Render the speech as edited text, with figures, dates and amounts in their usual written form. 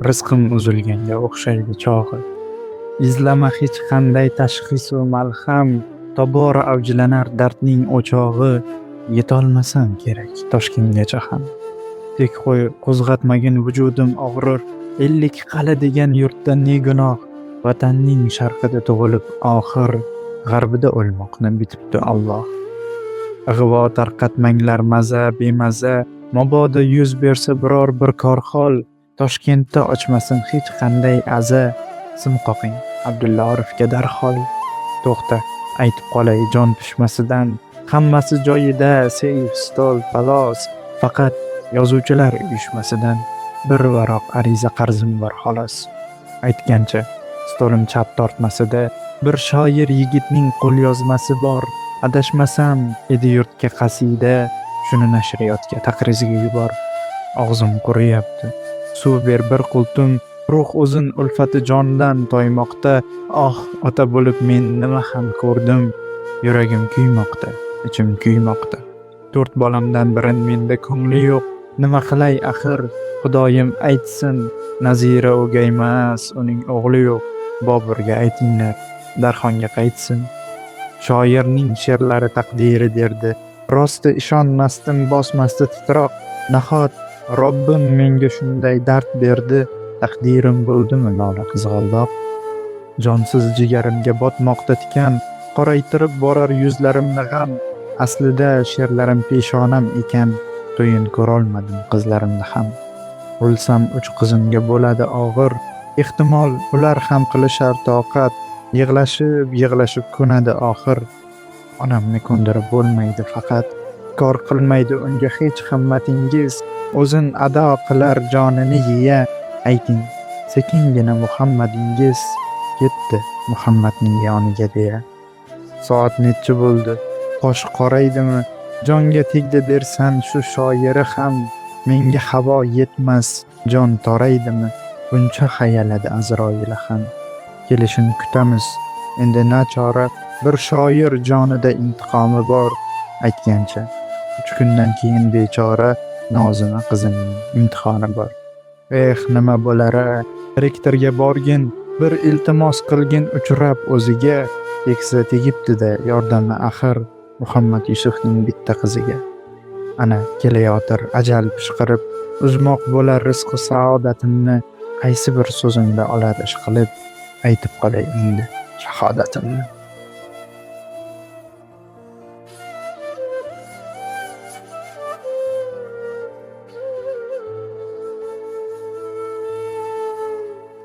Rizqim uzilganga o'xshaydi chog'i. Izlama hech qanday tashxisu malham, tobora avjlanar dardning o'chog'i. Yetolmasam kerak Toshkentgacha ham. Tek qo'y, qo'zg'atmagin, vujudim og'rir. Ellikqal'a degan yurtda ne gunoh? Vatanning sharqida tug'ilib, oxir g'arbida o'lmoqni bitibdi Alloh. Ig'vo tarqatmanglar maza bemaza, mabodo yuz bersa biror bir korxol, Toshkentda ochmasin hech qanday aza, sim qoqing Abdulla Orifga darhol. To'xta, aytib qolay jon pishmasidan: hammasi joyida, seyf, stol, palos, faqat Yozuvchilar uyushmasidan bir varoq ariza qarzim bor, xolos. Aytgancha, stolim chap tortmasida bir shoir yigitning qo'lyozmasi bor, adashmasam, edi yurtga qasida. Shuni nashriyotga taqrizga yubor. Og'zim quriyapti, suv ber bir qultum. Ruh o'zin ulfati jondan toymoqda. Oh, ota bo'lib men nima ham ko'rdim? Yuragim kuymoqda, ichim kuymoqda. To'rt bolamdan birin menda ko'ngli yo'q. Nima qilay axir, Xudoyim aytsin. Nazira o'gaymas, uning o'g'li yo'q. Boburga aytinglar, Darxonga qaytsin. Shoirning she'rlari taqdiri derdi, rosti ishonmasdim, bosmasdi titroq. Nahot Robbim menga shunday dard berdi? Taqdirim bo'ldimi lola qizg'aldoq? Jonsiz jigarimga botmoqda tikan, qoraytirib borar yuzlarimni g'am. Aslida she'rlarim peshonam ekan, to'yin ko'rolmadim qizlarimni ham. O'lsam, uch qizimga bo'ladi og'ir. Ehtimol, ular ham qilishar toqat, yig'lashib yig'lashib ko'nadi oxir. Onamni ko'ndirib bo'lmaydi faqat, kor qilmaydi unga hech himmatingiz. O'zin ado qilar jonini yeya. Ayting sekingina, Muhammadingiz ketdi Muhammadning yoniga, deya. Soat nechi bo'ldi? Qosh qoraydimi? Jonga tegdi dersan shu shoiri ham. Menga havo yetmas, jon toraydimi? Buncha hayaladi Azroili ham. Kelishini kutamiz endi, nachora. Bir shoir jonida intiqomi bor. Aytgancha, 3 kundan keyin bechora Nozima qizimning imtihoni bor. Eh, nima bo'lar a? Rektorga borgin, bir iltimos qilgin uchrab o'ziga. Tegsa tegibdi-da yordami axir Muhammad Yusufning bitta qiziga. Ana kelayotir ajal pishqirib, uzmoq bo'lar rizqu saodatimni. Qaysi bir so'zimda olar, ishqilib. Aytib qolay endi shahodatimni.